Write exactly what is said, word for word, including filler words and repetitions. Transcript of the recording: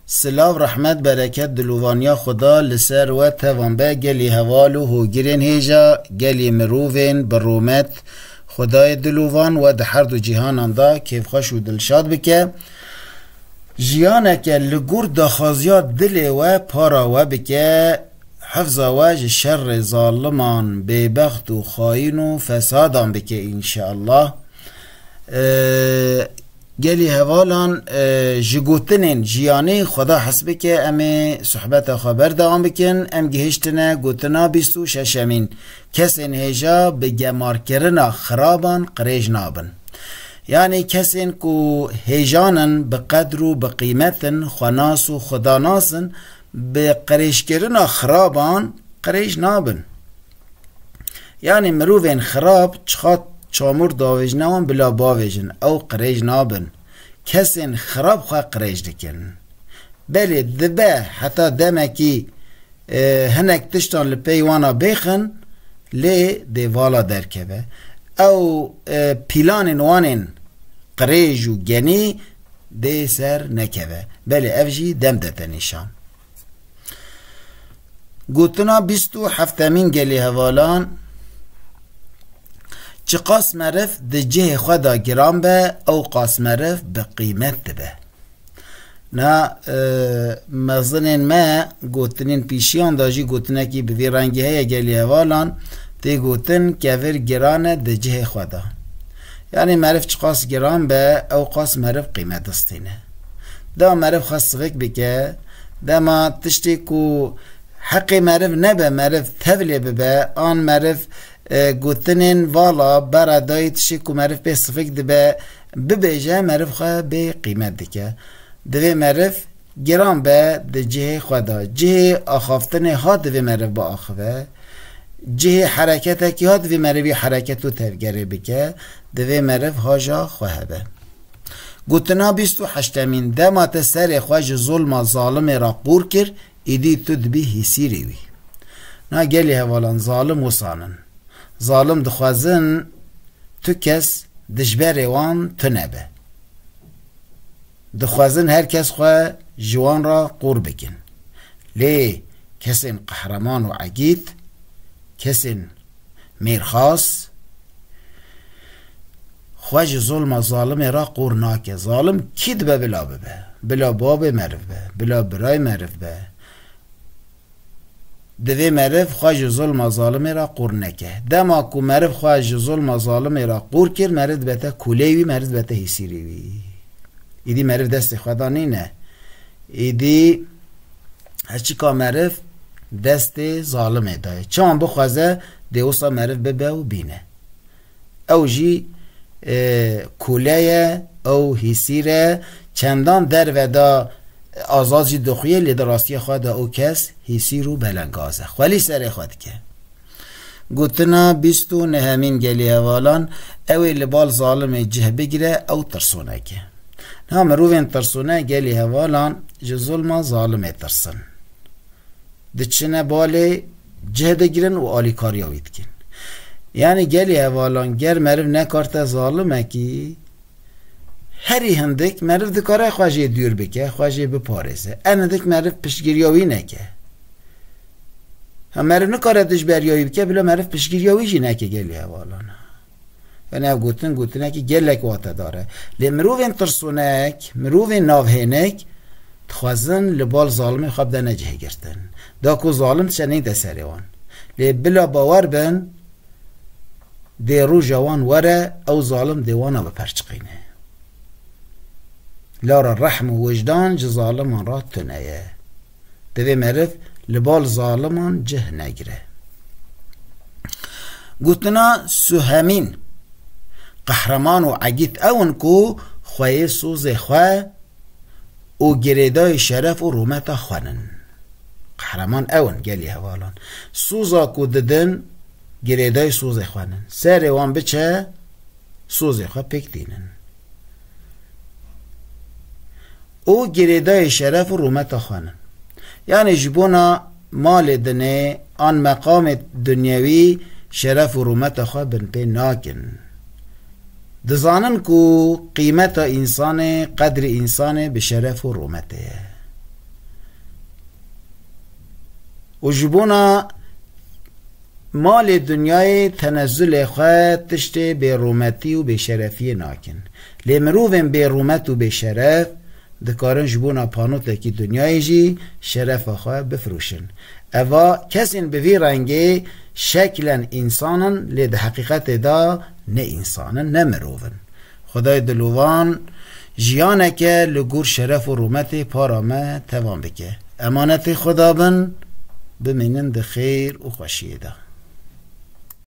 Silav, rehmet, bereket, dilovaniya Xuda li ser we tevan be, gelî heval û hogirên hêja, gelî mirovên bi rûmet. Xwedayê dilovan we di her du cîhanan de kêfxweş û dilşad bike. Jiyaneke li gor daxwaziya dilê we para we bike, hifza we ji şerê zaliman, bêbext û xayîn û fesadan bike înşeallah. Ee, gelî hevalan, e, ji gotinên jiyanê Xweda hes bike, em ê sohbeta xwe berdewam bikin. Em gihiştine gotina bîst û şeşemîn. Kesên hêja bi gemarkirina xiraban qirêj nabin. Yanî kesên ku hêjan in, bi qedr û bi qîmet in, xwenas û xudanas in, bi qirêjkirina xiraban qirêj nabin. Yanî mirovên xirab çiqas çamûr davêjine wan bila bavêjin, ew qirêj nabin. Kesên xirab xwe qirêj dikin. Belê dibe heta demekî, e, hinek tiştan li pey wana bêxin, lê dê vala derkeve. Ew, e, pîlanên wan ên qirêj û genî dê ser nekeve. Belê ev jî dem dete nîşan. Gotina bîst û heftemîn gelî hevalan, çiqas meriv di cihê xwe de giran be, ew qas meriv bi qîmet dibe. Na, e, mezinên me gotinên pîşiyan de jî gotinekî bi vî rengî heye gelî hevalan, tê gotin kevir giran e di cihê xwe de. Yanî meriv çiqas giran be, ew qas meriv qîmet distîne. Dema meriv xwe sivik bike, dema tiştê ku heqê meriv nebe, meriv tevlê bibe, an meriv, e, gotinên vala, beredayî tiştê ku meriv pê sivik dibe, bibêje, meriv xwe bê qîmet dike. Divê meriv giran be di cihê xwe de. Cihê axaftinê ha divê meriv biaxive. Cihê hereketekî ha divê merivî hereket û tevgerê bike. Divê meriv haja xwe hebe. Gotina bîst û heştemîn, dema te serê xwe ji zulma zalimê re qûr kir, îdî tu dibî hîsîrê wî. Na gelî hevalan, zalim wisan in. Zalim dixwazin tu kes dijberê wan tune be. Dixwazin her kes xwe ji wan re qûr bikin. Lê kesên qehreman û egît, kesên mêrxas, xwe ji zulma zalimê re qûr nake. Zalim kî dibe bila bibe? Bila babê meriv be, bila birayê meriv be. Divê meriv xwe ji zulma zalimê re qûr neke. Dema ku meriv xwe ji zulma zalimê re qûr kir, meriv dibete koleyê wî, meriv dibete hîsîrê wî. Îdî meriv destê xwe da nîne. Îdî her çika meriv destê zalimê da ye. Çawan bixwaze dê wisa meriv bibe û bîne. Ew jî, e, kule ye, ew hîsîr e. Çendan derve de azad jî dixuye, lê di rastiya xwe de ew kes hîsîr û belengaz e. Xwelî serê xwe dike. Gotina bîst û nehemîn gelî hevalan, ew ê li bal zalimê cih bigire, ew tirsonek e. Niha mirovên tirsone gelî hevalan ji zulma zalimê tirsin. Diçine balê cih digirin û alîkariya wî dikin. Yanî gelî hevalan, ger meriv nekarite zalimekî, herî hindik meriv dikare xwe jê dûr bike, xwe jê biparêze. En hindik meriv piştgiriya wî neke. Ha, meriv nikare dijberiya wî bike, bila meriv piştgiriya wî jî neke gelî hevalan. Yanî ev gotin, gotinekî gelek watedar e. Lê mirovên tirsonek, mirovên navhênik dixwazin li bal zalimê xwe bidene cihê girtin. Da ku zalim diçe neyde serê wan. Lê bila bawer bin, dê roja wan were, ew zalim dê wana biperçiqîne. Lara rehm û wijdan ji zaliman re tune ye. Divê meriv li bal zaliman cih negire. Gotina suhemîn, qehreman û egît ew in ku xweyê sozê xwe û girêdayî şeref û rûmeta xwe nin. Qehreman ew in gelî hevalan. Soza ku didin, girêdayî sozê xwe nin. Serê wan biçe, sozê xwe pêk tînin. Û girêdayê şeref û rûmeta xwe nin. Yanî ji bona malê dinê an meqamê dinyewî şeref û rûmeta xwe binpê nakin. Dizanin ku qîmeta însanê, qedrê însanê bi şeref û rûmetê ye. û ji bona malê dinyayê tenezulê xwe tiştê bêrûmetî û bêşerefiyê nakin. Lê mirovên bêrûmet û bêşeref dikarin ji bona panotekî dinyayê jî şerefa xwe bifroşin. Eva kesên bi vî rengê şeklen însan in, lê di heqîqetê de ne însan in, ne mirov in. Xwedayê dilovan jiyaneke li gor şeref û rûmetê para me tevan bike. Emanetê Xweda bin, bimînin di xêr û xweşiyê de.